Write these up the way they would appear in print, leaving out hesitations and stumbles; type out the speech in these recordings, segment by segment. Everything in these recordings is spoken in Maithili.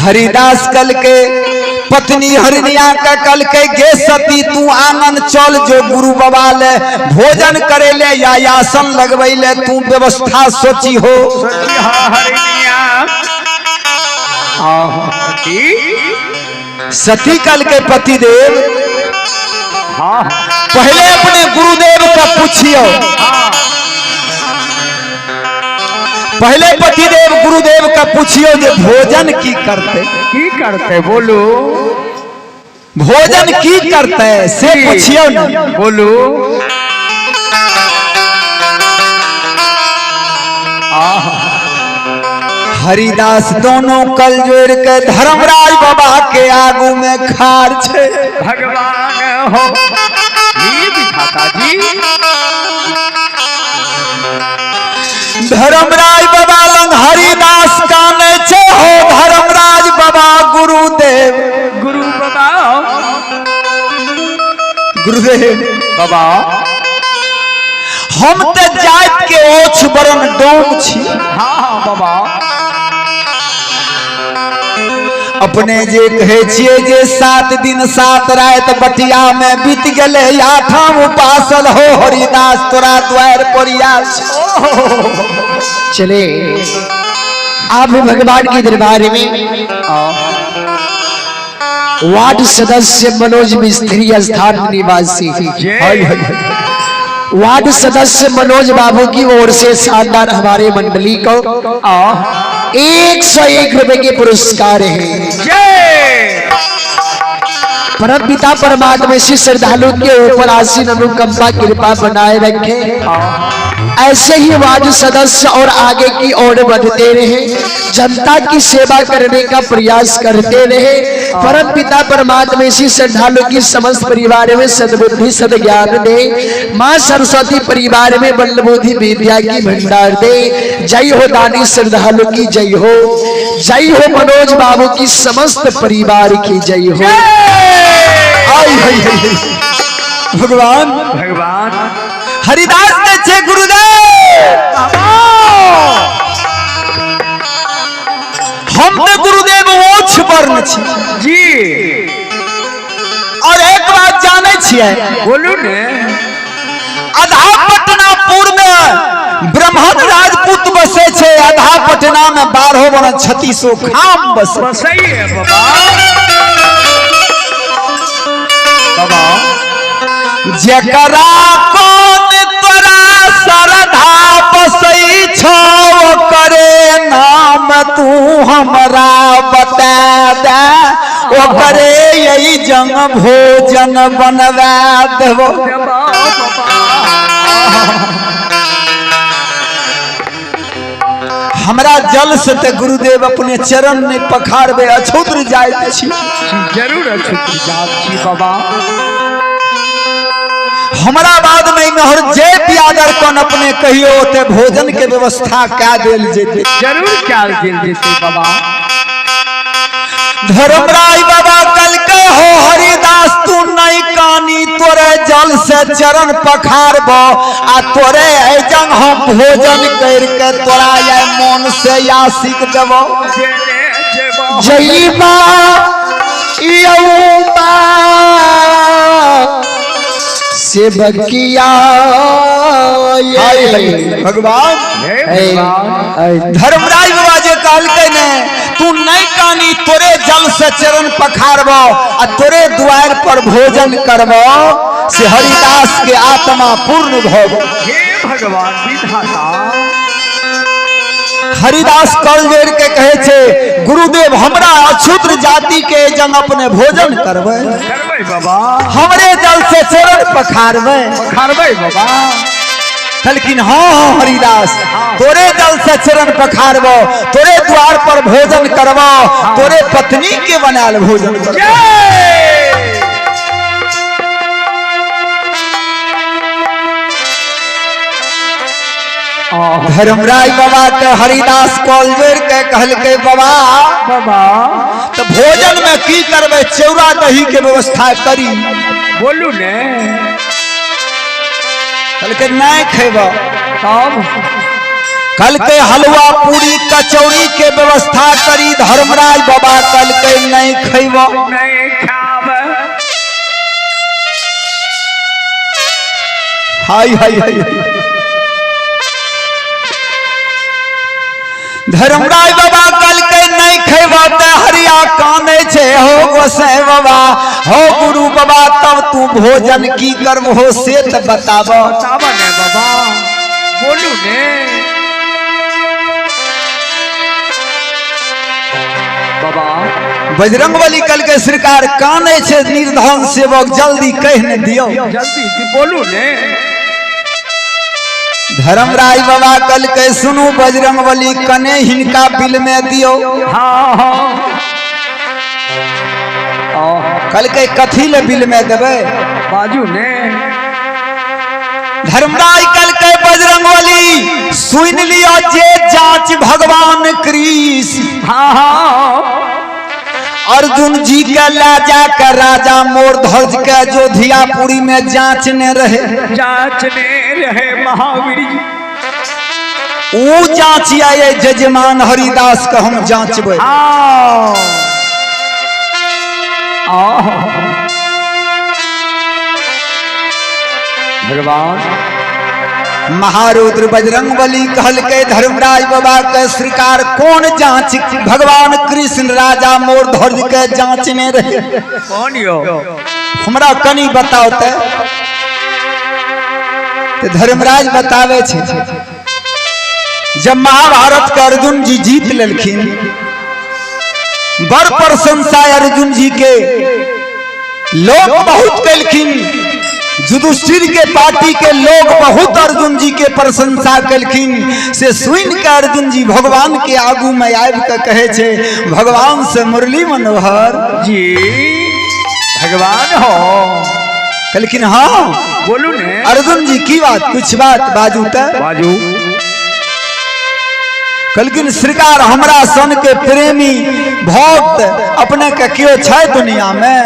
हरिदास कल के पत्नी हरिनिया के कल के गे सती तू आंगन चल जो गुरु बाबा ले भोजन करे ले या आसन लगबै ले तू व्यवस्था सोची हो। सती कल के पति देव पहले अपने गुरुदेव का पूछियो, पहले पतिदेव गुरुदेव का पूछियो जे भोजन की करते, की करते बोलो, भोजन की करते से पूछियो ना, बोलो। हरिदास दोनों कल जोड़ के धर्मराज बाबा के आगू में खार छे। भगवान हो विधाता जी। धर्मराज बाबा लंग हरिदास काने छे हो धर्मराज बाबा गुरुदेव, गुरु बाबा, गुरुदेव बाबा हम ते जात के ओछ बरन डोम छी। हाँ हाँ बाबा अपने जे कहे छिए जे 7 दिन 7 रात बटिया में बीत गेले आठम उपासल हो हरिदास तोरा द्वार पर आयल। चले आप भगवान के दरबार में वार्ड सदस्य मनोज मिस्त्री स्थान निवासी, वार्ड सदस्य मनोज बाबू की ओर से शानदार हमारे मंडली को 101 रुपए के पुरस्कार है। परम पिता परमात्मा इसी श्रद्धालु के ऊपर आसीन अनुकंपा कृपा बनाए रखे, ऐसे ही वार्ड सदस्य और आगे की ओर बढ़ते रहे, जनता की सेवा करने का प्रयास करते रहे। परम पिता परमात्मा इसी श्रद्धालु की समस्त परिवार में सद्बुद्धि सद्ज्ञान दे, माँ सरस्वती परिवार में बलबुद्धि विद्या की भंडार दे। जय हो दानी श्रद्धालु की जय हो, जय हो मनोज बाबू की समस्त परिवार की जय हो। भगवान भगवान हरिदास के छे गुरुदेव, हम तो गुरुदेव ओछ वर्ण छी जी। और एक बात जाने छिए, बोलू ने, आधा पटनापुर में ब्राह्मण राजपूत बसे छे, आधा पटना में 12 वर्ण 36 खाम बसे बसई है बाबा। बाबा जकरा कौन तोरा श्रद्धा बसई छो करे नाम तू हमरा बता दे, ओकरे यही जंग भोजन बनवा देबो। हमरा जल से ते गुरुदेव अपने चरण नहीं पखारबे अछूत्र जाइत छी, जरूर अछूत्र जात छी बाबा। हमरा बाद में मेहर जे पियादर कौन अपने कहियो ते भोजन के व्यवस्था कै देल जेते, जरूर कैल देल जेते बाबा। धर्मराज बाबा कल के हो हरिदास तू नहीं कानी तोरे जल से चरण पखारबो आ तोरे जंग हम भोजन करके तोरा ये मन से यासिक देबो। जय मां यौमा सेवकिया भगवान। धर्मराज बाबा जे कहलकै ने तू नहीं कानी तोरे जल से चरण पखारबो आ तोरे द्वार पर भोजन करबो से हरिदास के आत्मा पूर्ण भव। हे भगवान विधाता। हरिदास कल जोड़ के कहे छे गुरुदेव हमरा अछूत्र जाति के जंग अपने भोजन करबै, करबै बाबा, हमरे जल से चरण पखारबै, पखारबै बाबा। लेकिन हाँ हाँ हरिदास तोरे जल से चरण पखारबो, तोरे द्वार पर भोजन करबो, तोरे पत्नी के बनायल भोजन करबो। धर्मराज बाबा के हरिदास कॉल जोड़ के कहलकै बाबा बाबा तो भोजन में की करबै, चौरा दही के व्यवस्था करी। बोलू ने, कहलकै नहीं खेब। तब कल के हलवा पूरी कचौड़ी के व्यवस्था करी। धर्मराज बाबा कल के नहीं खैब, नहीं खाब। हाय हाय हाय। धर्मराज बाबा कल के नहीं खेब त हरिया काने छे हो गोसाई बाबा हो गुरु बाबा, तब तू भोजन की कर्म हो से त बताब। बताब ने बाबा, बोलू ने बाबा। बजरंग बली कल के सरकार काने छे निर्धन सेवक, जल्दी कह ने दियो, जल्दी बोलू ने। धर्मराज बाबा कल के सुनू बजरंग बली कने हिनका बिल में दियो। हाँ हाँ। कल के कथी ले बिल में देबै बाजू ने। धर्मराज कल के बजरंग बली सुन लियो जे जांच भगवान कृष्ण। हाँ हाँ। अर्जुन जी के ला जाकर राजा मोर ध्वज के अयोध्यापुरी में जांच ने रहे, जांच ने रहे महावीर जी। ऊ जांच आए जजमान हरिदास के हम जांचबे। भगवान महारुद्र बजरंग बली कहल के धर्मराज बाबा के सरकार कौन जांच भगवान कृष्ण राजा मोर ध्वज के जांच ने रहे? कौन यो हमरा कनी बताओ ते। धर्मराज बतावे छे जब महाभारत के अर्जुन जी जीत लेलखिन, बड़ प्रशंसा अर्जुन जी के लोग बहुत कलखिन। युधिष्ठिर के पार्टी के लोग बहुत अर्जुन जी के प्रशंसा कलखिन। से सुन के अर्जुन जी भगवान के आगू में आबि के कहे छे भगवान से मुरली मनोहर जी भगवान हो। कहलखिन हाँ बोलू ने अर्जुन जी की बात, कुछ बात बाजू त बाजू। कहलखिन सरकार हमरा सन के प्रेमी भक्त अपने के क्यों छै दुनिया में?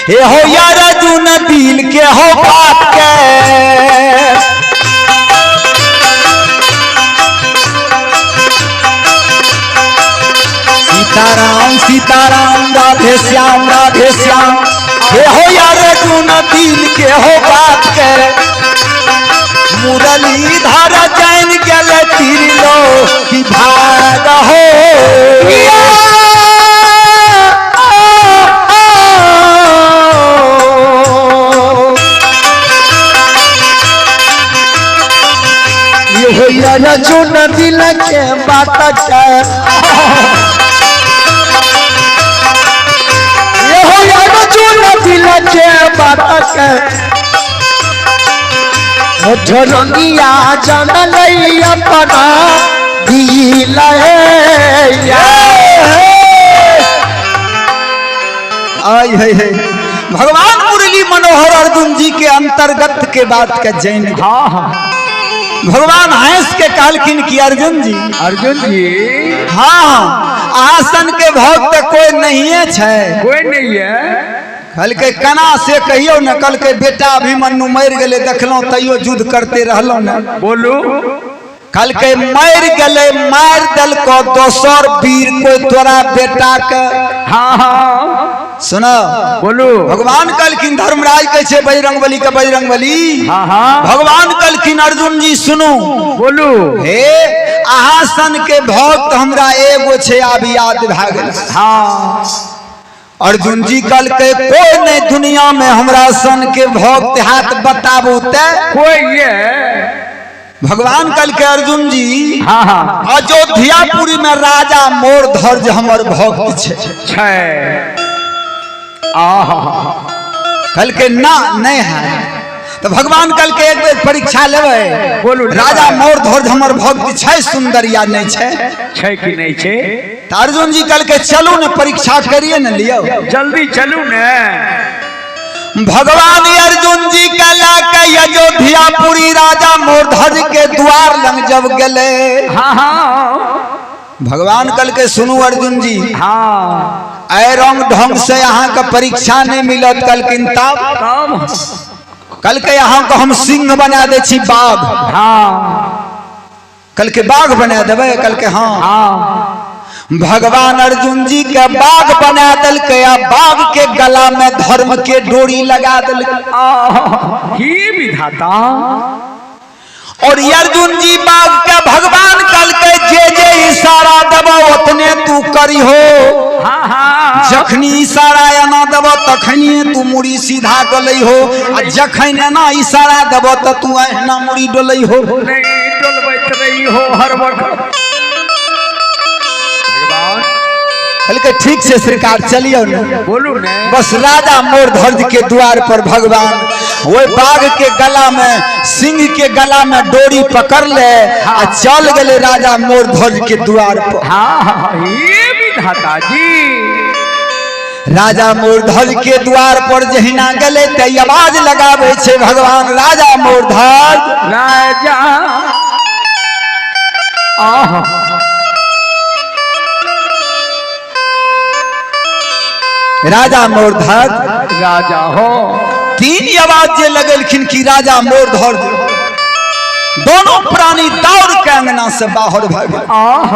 हे हो यार अर्जुन दिल के हो बात के, सीताराम सीताराम राधे श्याम राधे श्याम। हे हो यार अर्जुन दिल के हो बात के, मुरलीधर जैन गेल तिरलो की भाग हो। अर्जुन दिल के बात के, अर्जुन दिल के बात के, रंगिया जानल अपना दिल। आई है भगवान मुरली मनोहर अर्जुन जी के अंतर्गत के बात के जैन। हाँ हाँ। भगवान हंस के कहलखिन कि अर्जुन जी, अर्जुन जी हाँ आसन के भक्त कोई नहीं है, कोई नहीं है। कल के कना से कहियो न, कल के बेटा अभिमन्यु मर गए देखलो तैयो युद्ध करते रहलो न। बोलू कल के मर गए, मार दल को दोसर वीर कोई तोरा बेटा के। हाँ हाँ सुनो बोलू। भगवान कहलखिन धर्मराज कहै छै बजरंग बली के बजरंग बली। हाँ हाँ। भगवान कहलखिन अर्जुन जी सुनू। बोलू। हे अहाँ सन के भक्त हमरा एगो छै आब याद भए गेल। हाँ अर्जुन जी कहलकै कोई नहीं दुनिया में हमरा सन के भक्त हाथ बताबू ते कोई ये। भगवान कहलकै अर्जुन जी हाँ हाँ अयोध्यापुरी में राजा मोर ध्वज हमर भक्त छै। कहलकै ना नहीं है। तो भगवान कहलकै एक बेर परीक्षा लेबै, बोलू राजा मोर ध्वज हमर भक्त छै सुंदर या नहीं छै? छै कि नहीं छै? तो अर्जुन जी कहलकै चलू ने परीक्षा करिए ने लियो, जल्दी चलू ने। भगवान अर्जुन जी के लाके अयोध्यापुरी राजा मोरध्वज के द्वार लंग जब गले। हाँ हाँ। भगवान कहलकै सुनू अर्जुन जी, हाँ ऐ रंग ढंग से अहाँ के परीक्षा नहीं मिलत। कहलखिन तब तब कल के अहाँ के हम सिंह बना दै छी बाघ। हाँ। कल के बाघ बना देबै? कल के हाँ। हाँ। भगवान अर्जुन जी के बाघ बना देलकै आ बाघ के गला में धर्म के डोरी लगा देलकै। ही विधाता। और अर्जुन जी बाघ के भगवान कहलकै जे जे इशारा देबो उतने तू करिहो। हाँ हाँ। जखनी इशारा एना देबो तखनी तू मुड़ी सीधा डोलै हो, आ जखन एना इशारा देबो त तू एहना मुड़ी डोलै हो। नहीं डोलबैत रही हो हर वक्त। भगवान कहलकै ठीक से सरकार चलियो ने। बोलू ने। बस राजा मोरध्वज के द्वार पर भगवान वही बाघ के गला में सिंह के गला में डोरी पकड़ ले आ चल गए राजा मोरध्वज के द्वार पर। हाँ ये विधाता जी। राजा मोरध्वज के द्वार पर जहिना गले त आवाज लगावे छे भगवान राजा मोरध्वज राजा। आह राजा मोरध्वज राजा हो। तीन आवाज जे लगेलखिन कि राजा मोरध्वज, दोनों प्राणी दौड़ के अंगना से बाहर भऽ गेल। आह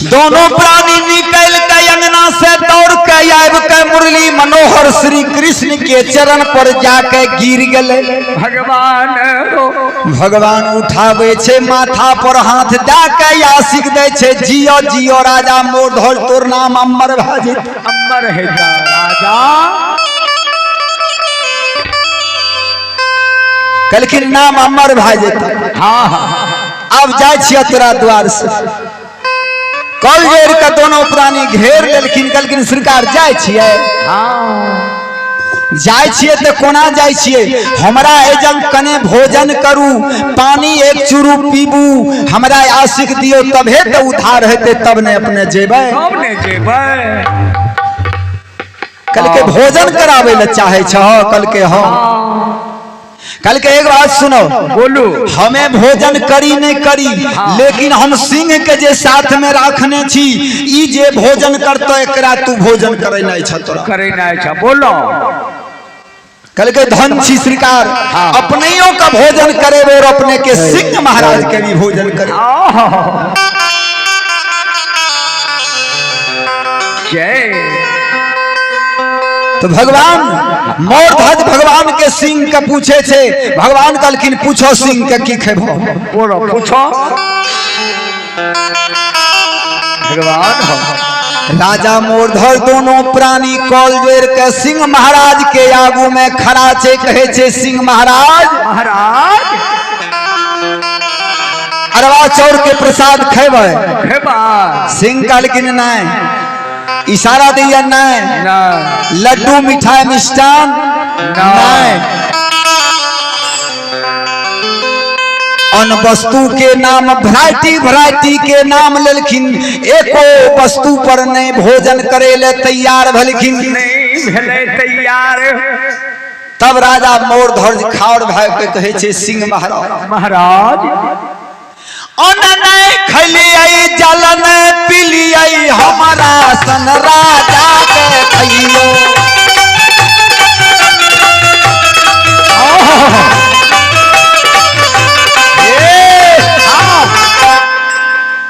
दोनों प्राणी निकल के अंगना से दौड़ के आबि के मुरली मनोहर श्री कृष्ण के चरण पर जाके गिर गेले। भगवान हो। भगवान उठावे छे माथा पर हाथ दऽ के आशिक दै छे जियो जियो राजा मोरध्वज तोर नाम अमर भऽ जेतै। अमर है राजा। कहलखिन नाम अमर भऽ जेतै। हाँ हाँ। अब जाइ छियै तोरा द्वार से। कल जोड़ के दोनों प्राणी घेर लेलखिन। कहलखिन सरकार जाइ छियै? हाँ। जाइ छियै तऽ कोना जाइ छियै? हमरा एजन कने भोजन करू, पानी एक चूरू पीबू, हमरा आशिक दियौ तबे तऽ उद्धार हेतै, तब ने अपने जेबै। तब ने जेबै। कहलकै भोजन कराबै लए चाहै छह? कहलकै हाँ। कहलकै एक बात सुनो। बोलू। हमें भोजन करी नहीं करी, लेकिन हम सिंह के जे साथ में राखने छी ई जे भोजन करतो एकरा तू भोजन करे नहीं छ तोरा। करे नहीं छ। बोलो। कहलकै धन छी सरकार, अपनैयो का भोजन करेबे और अपने के सिंह महाराज के भी भोजन करे। जय। तो भगवान मोरध्वज भगवान के सिंह के पूछे छे। भगवान कहलखिन पूछो सिंह के की खेबो। बोलो पूछो। भगवान हो। राजा मोरध्वज दोनों प्राणी कॉल जोड़ के सिंह महाराज के आगू में खड़ा छे। कहे छे सिंह महाराज महाराज अरवा चौर के प्रसाद खेबै? खेबा। सिंह कहलखिन नहीं। इशारा दिया नहीं। लड्डू मिठाई मिष्टान नहीं। अन वस्तु के नाम वैरायटी वैरायटी के नाम लेलखिन, एको वस्तु पर नहीं भोजन करे ले तैयार भेलखिन। नहीं भेलै तैयार। तब राजा मोरध्वज खाड़ भाई के कहे छे सिंह महाराज महाराज अन्न नहीं खलियै जल नहीं पिलियै हमारा सन राजा के खइयो।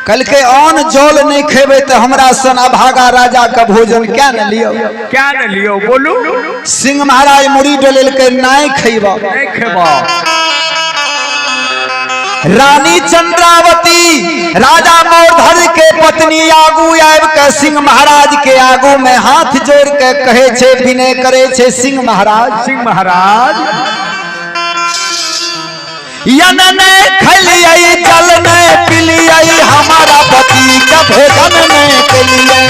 कल के अन्न जल नहीं खेबे तो हमरा सन अभागा राजा का भोजन क्या न लियो? क्या न लियो? बोलू। सिंह महाराज मुड़ी डोलेलकै नहीं खेबो। नहीं खेबो। रानी चंद्रावती राजा मोरध्वज के पत्नी आगू आबि के सिंह महाराज के आगू में हाथ जोड़ के कहे छे विनय करे छे सिंह महाराज सिंह महाराज यन नहीं खलियै जल नहीं पिलियै हमारा पति का भोजन नहीं केलियै।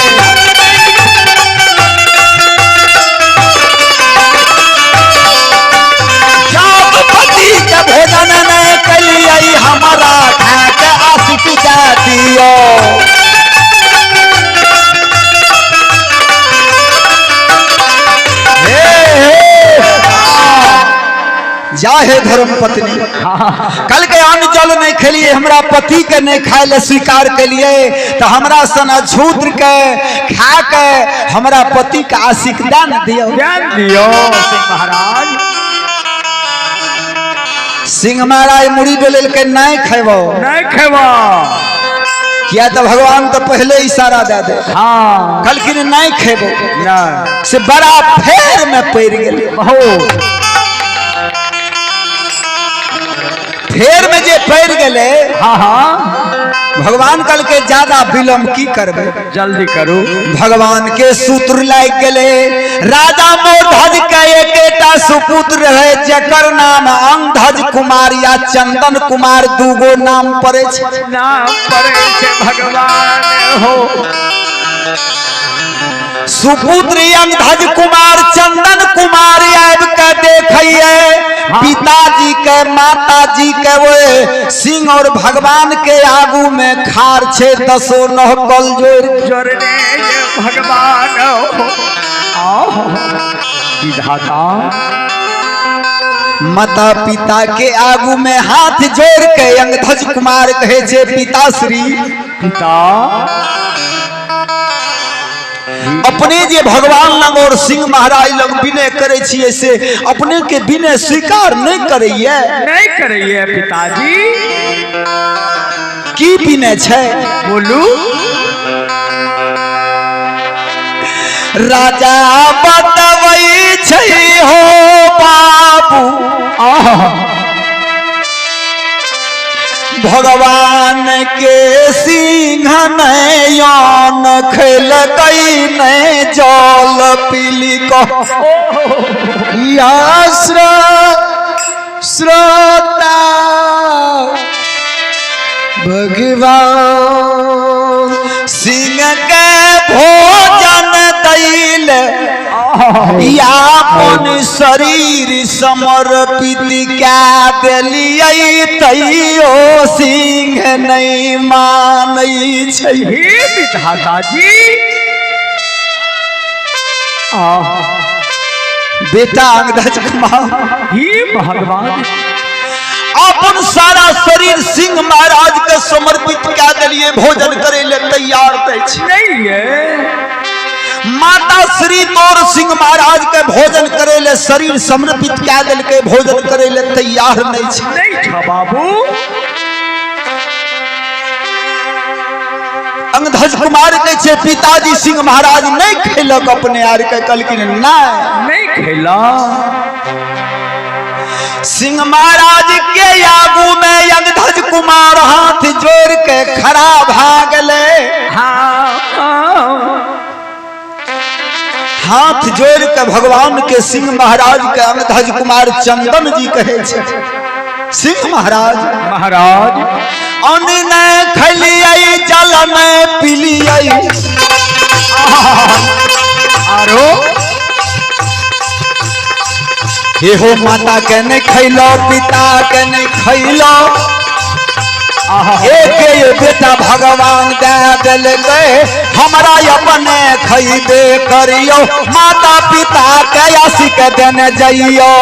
जब पति के भोजन नहीं केलियै हमारा खा के आशिक जा दियो। हे हे जा हे धर्म पत्नी, कल के अन्न जल नहीं खेलिए, हमरा पति के नहीं खाए ले स्वीकार के लिए, तो हमरा सन अछूत्र के खा के हमरा पति के आशिक दान दियो। ज्ञान दियो सिंह महाराज। सिंह महाराज मुड़ी डोलेल के नहीं खेबो, नहीं खेबो किया तो भगवान तो पहले इशारा दे दे। हाँ कहलखिन नहीं खेबो, नहीं से बड़ा फेर में पड़ गेल। बहुत फेर में जे पड़ गेले। हाँ हाँ भगवान कल के ज्यादा विलंब की करबे, जल्दी करू। भगवान के सूत्र लाग गेले। राजा मोरध्वज के एकेटा सुपुत्र रहे जकर नाम अंगध्वज कुमार या चंदन कुमार, दूगो नाम पड़े छै। नाम पड़े छै भगवान हो। सुपुत्र अंगध्वज कुमार चंदन कुमार आबि के देखिए पिताजी के माताजी के वो सिंह और भगवान के आगू में खार छे दसो नह कल जोड़ जोड़ने भगवान हो। आओ विधाता माता पिता के आगू में हाथ जोड़ के अंगध्वज कुमार कहे छे पिताश्री, पिता अपने जे भगवान लग और सिंह महाराज लग विनय करे छियै से अपने के विनय स्वीकार नहीं करैये। नहीं करैये पिताजी। की विनय छै बोलू। राजा बतबै छै हो बाबू, भगवान के सिंह नयन खेलकै नहीं जल पीली कह। श्रोता भगवान सिंह के भोजन दैल अपन शरीर समर्पित कै देलियै तैयो सिंह नहीं मानै छै। हे विधाता जी। बेटा अंगध्वज कुमार हे भगवान अपन सारा शरीर सिंह महाराज के समर्पित कै देलियै, भोजन करे ले तैयार नहीं है। माता श्री तोर सिंह महाराज के भोजन करे ले शरीर समर्पित कै देलकै, भोजन करे ले तैयार नहीं छै। नहीं छ बाबू। अंगध्वज कुमार कहै छै पिताजी सिंह महाराज नहीं खेलक अपने आर के, कहलखिन नहीं नहीं खेला। सिंह महाराज के आगू में अंगध्वज कुमार हाथ जोड़ के खड़ा भा गेले। हाँ हाथ जोड़ के भगवान के सिंह महाराज के अंगध्वज कुमार चंदन जी कहे छै सिंह महाराज महाराज अन्न नहीं खलियै जल नहीं पिलियै, आरो हे हो माता के नहीं खैलो पिता के नहीं खैलो, एक बेटा भगवान दे देलकै हमरा अपने खैबे करियो, माता पिता के आशिक देने जइयो।